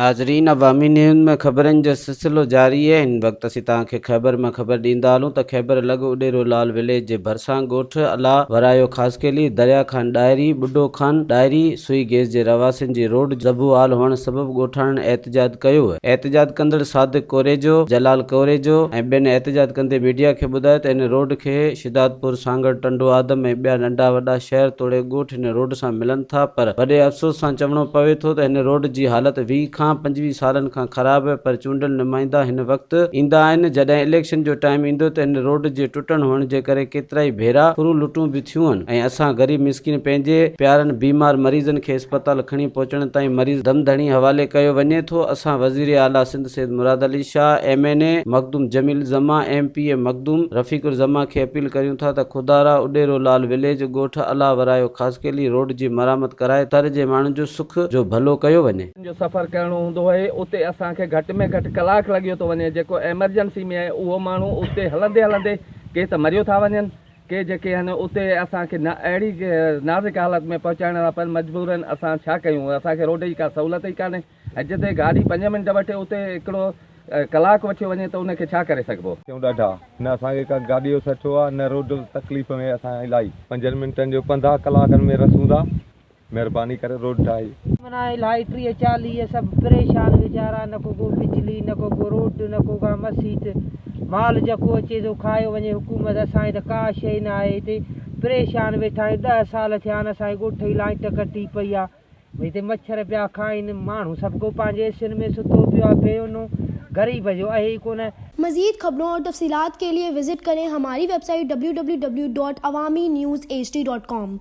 ناظرين عوامي نيوز ۾ خبرن جو سلسلو جاري اهي هن وقت اسين توهان کي خيبر مان خبر ڏيندا هلون ته خيبر لڳ اڏيرو لال وليج جي ڀرسان ڳوٺ الله ورايو خاصخيلي، دريا خان ڏاهري، ٻڍو خان ڏاهري، سوئي گيس جي رهواسين جي روڊ زبون حال هئڻ سبب ڳوٺاڻن احتجاج ڪيو. احتجاج ڪندڙ صادق ڪوريجو، جلال ڪوريجو ۽ ٻين احتجاج ڪندي ميڊيا کي ٻڌايو ته هن روڊ کي شھدادپور، سانگهڙ، ٽنڊو آدم ۽ ٻيا ننڍا وڏا شهر توڙي ڳوٺ هن روڊ سان ملن ٿا پر وڏي افسوس سان چوڻو پوي ٿو ته هن روڊ جي حالت 20 کان 25 سالن کان خراب آهي پر چونڊيل نمائندا هن وقت ايندا آهن جڏهن اليڪشن جو ٽائيم ايندو ته هن روڊ جي ٽٽڻ هئڻ جي ڪري ڪيترائي ڀيرا ڦرون لٽون به ٿيون ۽ اسان غريب مسڪين پنهنجي پيارن بيمار مريضن کي اسپتال کڻي پهچڻ تائين مريض دم ڌڻي حوالي ڪيو وڃي ٿو اسان وزير اعليٰ Sindh Syed Murad Ali Shah, M N A Makhdoom Jamil Zaman, M P A Makhdoom Rafiq Uzzaman کي اپيل ڪريون ٿا ته خدارا اڏيرو لال وليج ڳوٺ الله ورايو خاصخيلي روڊ جي مرامت ڪرائي تر جي ماڻهن جو سک جو ڀلو ڪيو وڃي. جو سفر ڪرڻو هوندو آهي اتي اسان کي گهٽ ۾ گهٽ ڪلاڪ لڳيو ٿو وڃي جيڪو ايمرجنسي ۾ آهي اهو ماڻهو اتي هلندي هلندي ڪي ته مريو ٿا وڃن ڪي جيڪي آهن اتي اسان کي اهڙي نازڪ حالت ۾ پهچائڻ لاء پڻ مجبور آهن اسان ڇا ڪيون اسان کي روڊ جي ڪا سهولت ئي ڪانهي. ۽ جتي گاڏي پنج منٽ وٺي اتي هڪڙو ڪلاڪ وٺيو وڃي ته ان کي ڇا ڪري سگهبو. ٿيون ڏاڍا نه اسان کي ڪا گاڏي جو سٺو آ نه روڊ جو تڪليف ۾ اسان الائي پنجن منٽن جو پنڌ آ ڪلاڪن ۾ رسون ٿا مھرباني ڪري روڊ ٺاھي. معنيٰ الائي 30 40 سڀ پريشان ويچارا نه ڪو ڪو بجلي نه ڪو ڪو روڊ نه ڪو ڪا مسيت مال جيڪو اچي سو کايو وڃي حڪومت اسان جي ته ڪا شيء نه آهي هتي پريشان ويٺا آهيون ڏهه سال ٿيا آهن اسان جي ڳوٺ جي لائيٽ ڪٽي پئي آ هتي مڇر پيا کائين، ماڻهو سڀ ڪو پنهنجي ايسين ۾ ستو پيو آهي، بي اونو غريب جو اهي ئي ڪونه. مزيد خبرون اور تفصيلات کے لئے وزٽ ڪرين ھماري website W W W dot Awami news H D dot com.